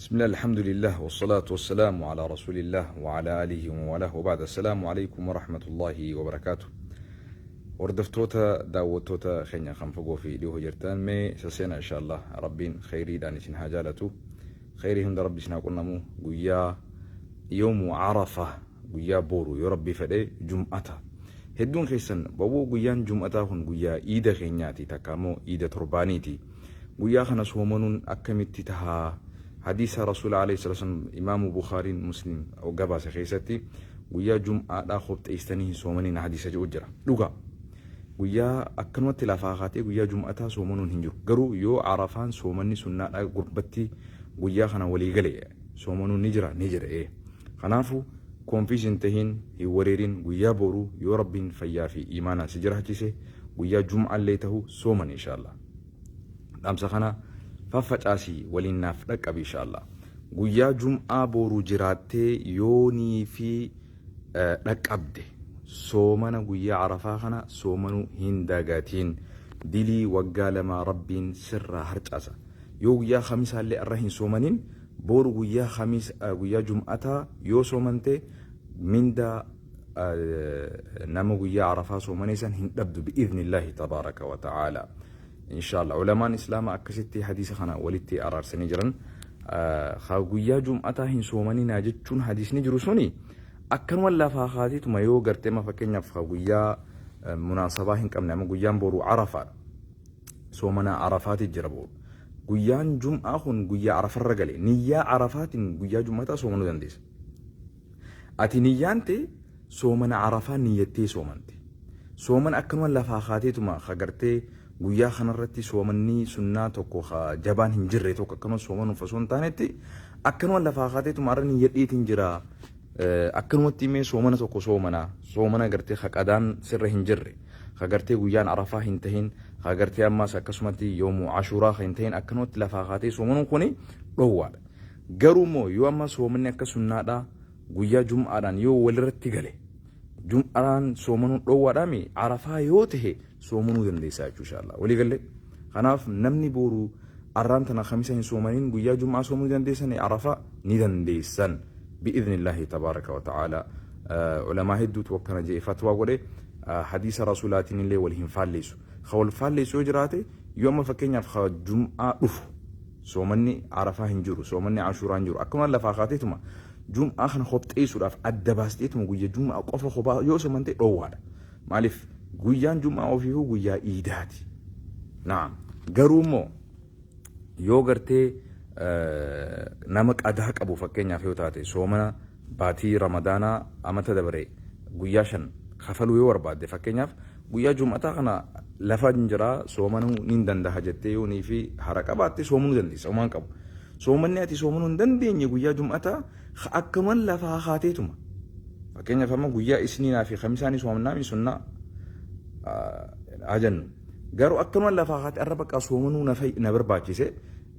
Bismillah, alhamdulillah, wassalatu wassalamu ala rasulillah wa ala alihi wa walah wa ba'da. Assalaamu alaikum wa rahmatullahi wa barakaatu. Hordoftoota daawwattoota keenya kan fagoo fi dhihoo jirtan, mee sasseena inshallah. Rabbiin khayriidhaan isin haa jaalatu. Khayrii hunda Rabbi isin haa qunnamu. Guyyaa yoomu Arafa, guyyaa booru yoo Rabbi fedhe jum'ata. Hedduun keessan bawwoo guyyaan jum'ataa kun guyyaa iida keenyaati, takka immoo iida torbaaniiti. Guyyaa kana soomanuun akkamitti tahaa? Hadiisa Rasuula alayhi salatu wasallam Imaamu Bukhaariin Muslim gabaase keessatti guyyaa jum'aadhaa kopxeessitanii hin soomaniin hadiisa jedhu jira. Dhugaa. Guyyaa akkanumatti lafaa kaatee guyyaa jum'ataa soomanuun hin jiru. Garuu yoo Arafaan soomanni sunnaadhaa gurbatti guyyaa kana walii gale soomanuun ni jira, ni jira ee. Kanaafuu confuse hin tahin, hin wareerin. Guyyaa boruu yoo Rabbiin fayyaa fi imaanaan si jiraachise guyyaa jum'aallee tahu soomani inshallah. Dhaamsa kana faffacaasi, waliin naaf dhaqqabi inshallah. Guyyaa jum'aa boru jiraattee yoonii fi dhaqqabde soomana guyyaa Arafaa kana soomanuu hin dagatiin. Dilii waggaa 2 Rabbiin sirraa harcaasa. Yoo guyyaa khamisaallee arra hin soomanin, boru guyyaa khamiis, guyyaa jum'ataa yoo soomante mindaa nama guyyaa Arafaa soomanee san hin dhabdu bi'idhnillaahi tabaaraka wa ta'aala. Inshallah ulamaan islaama akkasitti hadiisa kana walitti araarsanii jiran. Ka guyyaa jum'ataa hin soomaninaa jechuun hadiisni jiru suni akkanuma lafaa kaatiituma yoo gartee ma fakkeenyaaf ka guyyaa munaasabaa hin qabne. Amma guyyaan boru Arafaadha. Soomana Arafaati jira boru. Guyyaan jum'aa kun guyyaa Arafarra gale, niyyaa Arafaatiin guyyaa jum'ataa soomanuu dandeessa. Ati niyyaan tee soomana Arafaa niyyattee soomante. Soomana akkanuma lafaa kaateetuma ka gartee guyyaa kanarratti soomanni sunnaa tokko ka jabaan hin jirre tokko akkanuma soomanuuf osoo hin taanetti, akkanuma lafaa kaateetuma arra niyyadheetiin jira. Akkanumatti mee soomana tokko soomana, soomana gartee ka qadaan sirra hin jirre, ka gartee guyyaan Arafaa hin tahin, ka gartee ammaas akkasumatti yoomu Ashuuraa hin tahin, akkanumatti lafaa kaatee soomanuun kuni dhoowwaadha. Garuu immoo yoo amma soomanni akka sunnaadhaa guyyaa jum'aadhaan yoo walirratti gale, jum'aan soomanuun dhoowwaadhaami, Arafaa yoo tahe soomanuu dandeessaa jechuu inshallah. Walii galee. Kanaaf namni boru arraan tana kamisa hin soomaniin guyyaa jum'aa soomuu dandeessan, Arafaa ni dandeessan bi'idhnillaahi tabaaraka wa ta'aala. Ulamaa hedduutu akkana jedhe, fatwaa godhe. Hadiisa rasuulaatiin illee wal hin faalleessu. Ka wal faalleessu yoo jiraate, yoo amma fakkeenyaaf ka jum'aa dhufu soomanni Arafaa hin jiru, soomanni Ashuuraa hin jiru, akkuma lafaa kaateetuma jum'aa kana kopxeessuudhaaf adda baasteetuma guyya jum'aa qofa kophaa yoo soomante dhoowwaadha. Maaliif? Guyyaan jum'aa ofiifuu guyyaa iidaati. Naam. Garuu immoo yoo gartee nama qadaa qabu fakkeenyaaf yoo taate, soomana baatii Ramadaanaa amata dabare guyyaa 5 kafaluu yoo barbaadde, fakkeenyaaf guyyaa jum'ataa kana lafa hin jiraa soomanuu ni danda'a jettee yoo nii fi hara qabaatte soomanuu dandeessa, homaan qabu. Soomanni ati soomanuu hin dandeenye guyyaa jum'ataa akkaman lafaa kaateetuma. Fakkeenyaaf amma guyyaa isniinaa fi kamisaa ni soomnaa mi sunnaa haa jennu. Garuu akkanuma lafaa kaatee arra bakka soomanuu na barbaachise,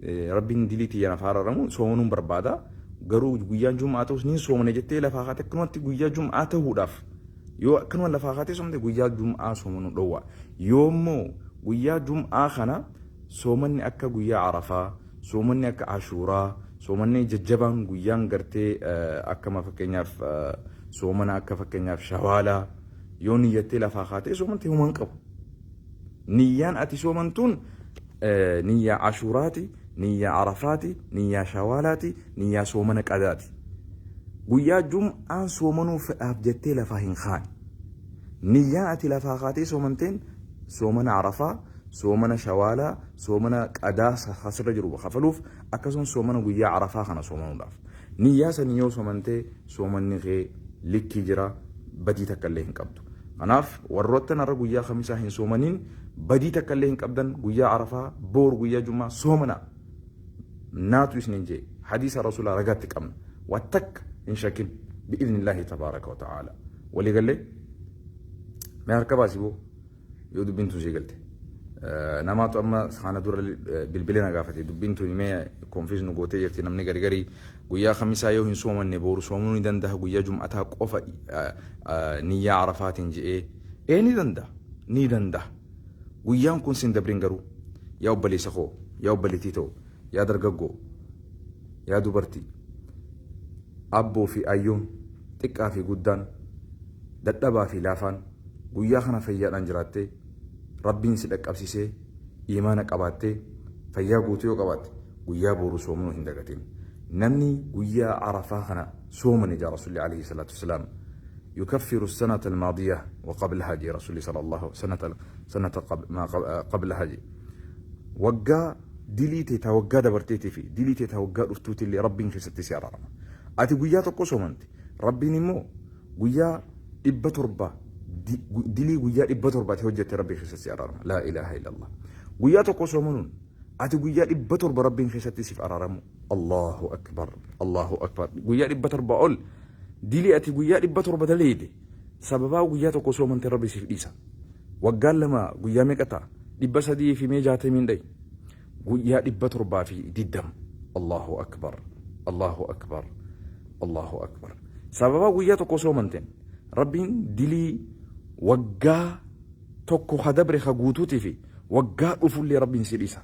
Rabbiin dilii tiyya naaf araaramu, soomanuun barbaada. Garuu guyyaan jum'aa ta'us niin soomane jettee lafaa kaatee akkanumatti guyyaa jum'aa ta'uudhaaf yoo akkanuma lafaa kaatee soomte, guyyaa jum'aa soomanuu dhowwa. Yoo immoo guyyaa jum'aa kana soomanni akka guyyaa Arafaa, soomanni akka Ashuuraa, soomanni jajjabaan guyyaan gartee akkama fakkeenyaaf soomana akka fakkeenyaaf Shawaalaa yoo niyyattee lafaa kaatee soomante homaa hin qabu. Niyyaan ati soomantuun niyyaa Ashuuraati, niyyaa Arafaati, niyyaa Shawaalaati, niyyaa soomana qadaati. Guyyaa jum'aan soomanuu fedhaaf jettee lafaa hin kaane. Niyyaan ati lafaa kaatee soomanteen soomana Arafaa, soomana Shawaalaa, soomana qadaa asirra jiru kafaluuf, akkasumas soomana guyyaa Arafaa kana soomanuudhaaf. Niyyaa sanii yoo soomantee soomanni kee likkii jira, badii takka illee hin qabdu. Kanaaf warroottan har'a guyyaa kamisaa hin soomaniin badii takka illee hin qabdan. Guyyaa Arafaa boor guyyaa jum'aa soomanaa. Naatu isinin jee, hadiisa rasuulaa ragaatti qabna. Waa takka hin shakin bi'idhnillaahi tabaaraka wa ta'aala. Walii gallee? Mee harka baasi boo yoo dubbiin tun sii galte. Namaatu amma kana dura bilbilee na gaafate, dubbiin tun mee confuse nu gootee jirti, namni gari garii guyyaa kamisaa yoo hin soomanne booru soomuu ni danda'a guyyaa jum'ataa qofa niyyaa Arafaatiin je'ee? Ee, ni danda'a, ni danda'a. Guyyaan kun sin dabrin garuu, yaa obboleessa koo, yaa obboleettii ta'u, yaa dargaggoo. Yaa dubartii, abboo fi ayyoon, xiqqaa fi guddaan, dadhabaa fi laafaan guyyaa kana fayyaadhaan jiraattee, Rabbiin si dhaqqabsisee, iimaana qabaattee, fayyaa guutuu yoo qabaatte, guyyaa booruu soomanuu hin dagatin. Namni guyyaa Arafaa kana soomane jaa Rasuulli alayhi salaatu wassalaam, yukaffiru sanata almaadiyah wa qablaha jee Rasuulli sallallahu sanata sanata maa qablaha jee. Waggaa dilii tee taa waggaa dabarteetii fi dilii tee taa waggaa dhuftuutillee Rabbiin keessatti si araarama. Ati guyyaa tokko soomante, Rabbiin immoo guyyaa 700 dilii guyyaa 700 ati hojjette Rabbii keessatti si araarama. Laa ilaaha illallah. Guyyaa tokko soomanuun ati guyyaa 700 Rabbiin keessatti siif araaramu. Allahu akbar. Allahu akbar. Guyyaa 700 ol dilii ati guyyaa 700 daleeyde sababaa guyyaa tokko soomante Rabbi siif dhiisa. Waggaan lama guyyaa meeqa ta'a? 300 fi mee jaatamiin dhayi. Guyyaa 720. Allahu akbar. Allahu akbar. Allahu akbar. Sababa guyyaa tokko soomanteen Rabbiin dilii waggaa tokko ha dabre ha guutuutii fi waggaa dhufullee Rabbiin si dhiisa.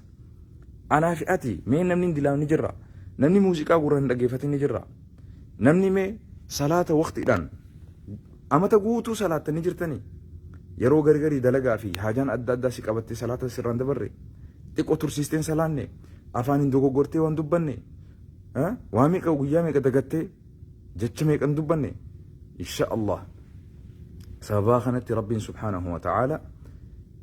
Anaa fi ati mee namni hin dilaan ni jirra. Namni muuziqaa gurra hin dhaggeeffatin ni jirra. Namni mee salaata waqtiidhaan amata guutuu salaatta ni jirtanii. Yeroo gargarii dalagaa fi haajaan adda addaa si qabattee salaata sirraan dabarre. Xiqqoo tursiisteen salaanne afaan hin dogoggortee waan dubbanne. Waa meeqa guyyaa meeqa dagattee jecha meeqa hin dubbanne. Insha Allah. Sababaa kanatti Rabbiin subhaanahu wa ta'aala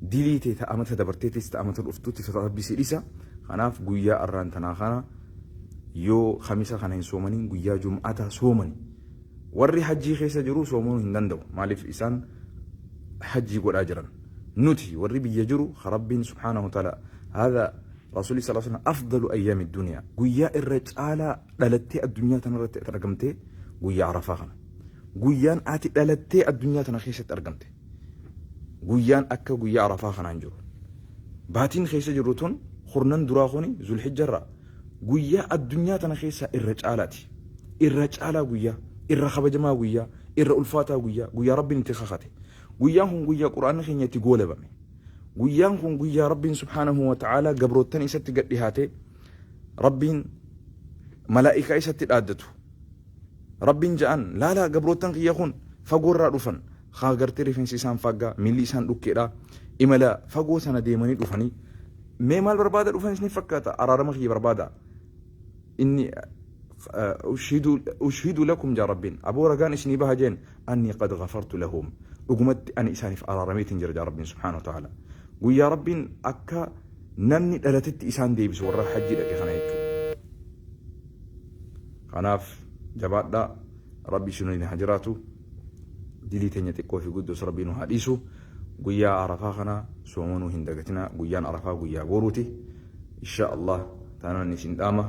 dilii tee ta amata dabarteetis ta amata dhuftuutti Rabbi si dhisa. Kanaaf guyyaa arraan tanaa kana yoo kamisa kana hin soomaniin guyyaa jum'ataa soomani. Warri hajjii keessa jiru soomanuu hin danda'u. Maaliif isaan hajjii godhaa jiran. Nuti warri biyya jiru Rabbiin subhaanahu wa ta'aala haadha Rasuulli sallallahu alaihi wasallam afdalu ayyaami duniyaa guyyaa irra caalaa dhalattee addunyaa tanarratti argamtee guyyaa Arafaa kana. Guyyaan ati dhalattee addunyaa tana keessatti argamte. Guyyaan akka guyyaa Arafaa kanaan jiru. Baatiin keessa jirru tun kurnan duraa kuni Zulhijjarraa guyyaa addunyaa tana keessaa irra caalaati. Irra caalaa guyyaa, irra kabajamaa guyyaa, irra ulfaataa guyyaa, guyyaa Rabbiin itti kakate. Guyyaan kun guyyaa Qur'aanni keenya itti goolabame. Guyyaan kun guyyaa Rabbiin subhaanahu wa ta'aalaa gabroottan isatti gad dhihaatee Rabbiin malaa'ikaa isatti dhaaddatu. Rabbiin ja'an laalaa gabroottan kiyya kun fagoorraa dhufan haa gartee rifeensi isaan faaggaa miilli isaan dhukkeedha imala fagoo sana deemanii dhufanii mee maal barbaada dhufan isin fakkaata araarama kiyya barbaada inni ushhidu lakum jaa Rabbiin aboo ragaan isinii baha jeen annii qad ghafartu lahum dhugumatti ani isaaniif araarameetiin jira jaa Rabbiin subhaanahu wa ta'ala guyyaa Rabbiin akka namni dhalatetti isaan deebisu warra hajjii dhaqe kana jechuudha. Kanaaf jabaadhaa Rabbi isin waliin haa jiraatu dilii teenya xiqqoo fi guddoos Rabbi nu haa dhiisu guyyaa Arafaa kana soomanuu hin dagatinaa guyyaan Arafaa guyyaa boruuti insha Allah taanaan isin dhaama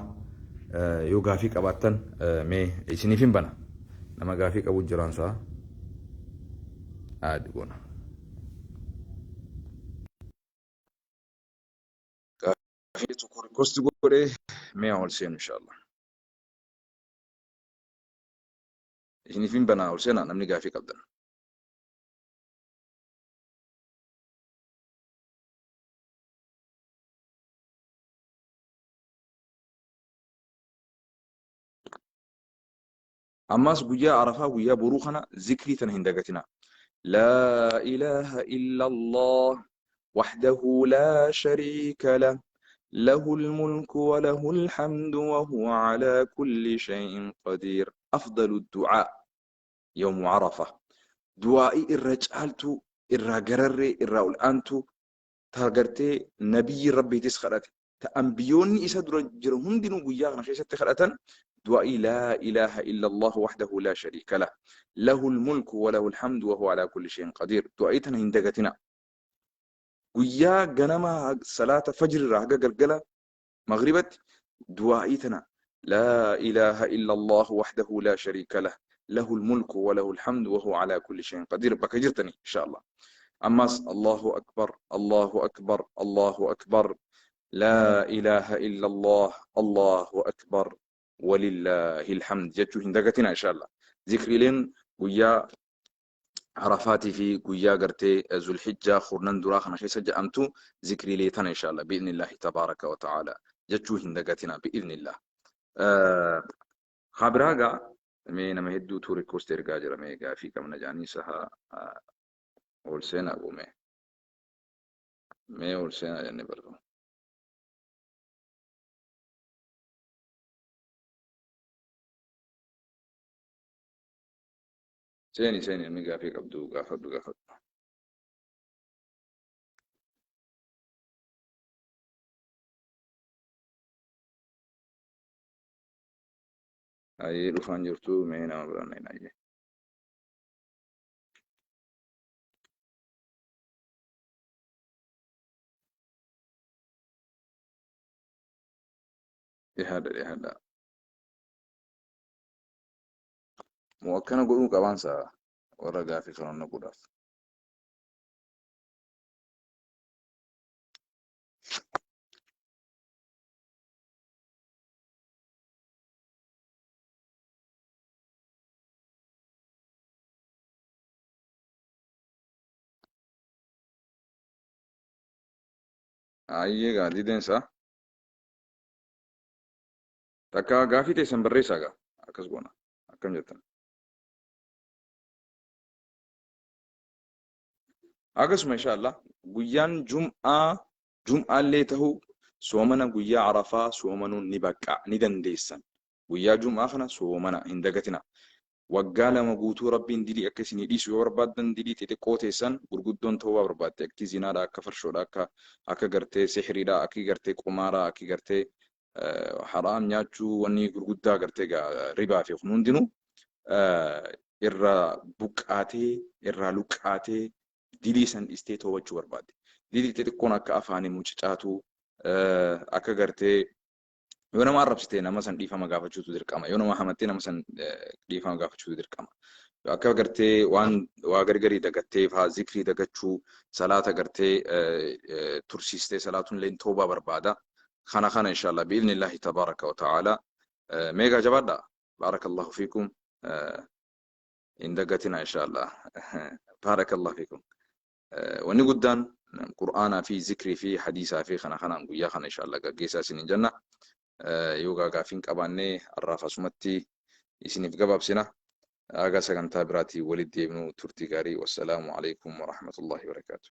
yoo gaafii qabaattan mee isiniif hin bana nama gaafii qabu jiraansaa aadi goona. Gaafii tokko request godhee mee ol seenu insha Allah. Isiniif hin banaa ol seenaa namni gaafii qabdan. Ammas guyyaa Arafaa guyyaa boruu kana zikrii tana hin dagatinaa. Laa ilaaha illallah wahdahu laa shariika lah lahul mulku wa lahul hamdu wa huwa alaa kulli shay'in qadiir. Afdalu du'aa yawmu Arafa. Du'aa'ii irra caaltuu, irraa gararree, irraa ol aantuu ta gartee nabiyyi Rabbiitis kadhate ta anbiyoonni isa dura jiran hundinuu guyyaa kana keessatti kadhatan du'aa'ii laa ilaaha illallah wahdahu laa shariika lah lahul mulku wa lahul hamdu wa huwa alaa kulli shay'in qadiir. Du'aa'ii tana hin dagatina. Guyyaa ganama salaata fajr irraa haga galgala maghribatti du'aa'ii tana laa ilaaha illallah wahdahu laa shariika lah lahul mulku wa lahul hamdu wa huwa alaa kulli shay'in qadiir bakka jirtani insha Allah. Ammas Allahu akbar Allahu akbar Allahu akbar laa ilaaha illallah Allahu akbar walillahil hamd jechuu hin dagatina insha Allah. Zikriileen guyyaa Arafaatii fi guyyaa gartee Zulhijjaa kurnan duraa kana keessa jedhamtu zikriilee tana insha Allah bi'idhnillahi tabaaraka wa ta'aala jechuu hin dagatina bi'idhnillah. Haa biraa gaa mee nama hedduutu request ergaa jira mee gaafii qabna jaanii saha ol seenaa goome. Mee ol seenaa jennee barru. Seeni seeni namni gaafii qabdu gaafadhu gaafadhu. Ayyee dhufaan jirtu mee nama biraan hin ayyee. Dhihaadha dhihaadha. Moo akkana godhuu qabaansa warra gaafii kana naquudhaaf. Ayyee gaa dideensa. Takka gaafii teessan barreessaa gaa akkas goona akkam jettan. Akkasuma inshallah guyyaan jum'aa jum'aallee ta'u soomana guyyaa arafaa soomanuun ni baqqa ni dandeessan. Guyyaa jum'aa kana soomana hin dagatina. Waggaa 2 guutuu Rabbiin dilii akka isinii dhiisu yoo barbaaddan dilii xixiqqoo teessan gurguddoon tawbaa barbaaddi akki zinaadha akka farshoodha akka akka gartee sihriidha akki gartee qumaaraa akki gartee haraam nyaachuu wanni gurguddaa gartee ribaa fi kun hundinuu irraa buqqaatee irraa luqqaatee dilii san dhistee toobachuu barbaaddi. Dilii xixiqqoon akka afaanii mucicaatuu akka gartee Yoo nama arrabsite nama san dhiifama gaafachuutu dirqama. Yoo nama hamatte nama san dhiifama gaafachuutu dirqama. Akka gartee waan waa gargarii dagattee faa zikrii dagachuu salaata gartee tursiistee salaatuun illee toobaa barbaada. Kana kana inshallah bi'idhnillaahi tabaaraka wa ta'aala. Meegaa jabaadha. Baarakallahu fiikum. Hin dagatina inshallah. Baarakallahu fiikum. Wanni guddaan Qur'aanaa fi zikrii fi hadiisaa fi kana kanaan guyyaa kana inshallah gaggeessaa isiniin jenna. Yoo gaafii hin qabaanne har'aaf asumatti isiniif gabaabsina. Haga sagantaa biraatii walitti deebinu turtii gaarii. Wassalaamu alaikum warahmatullahi wabarakaatuh.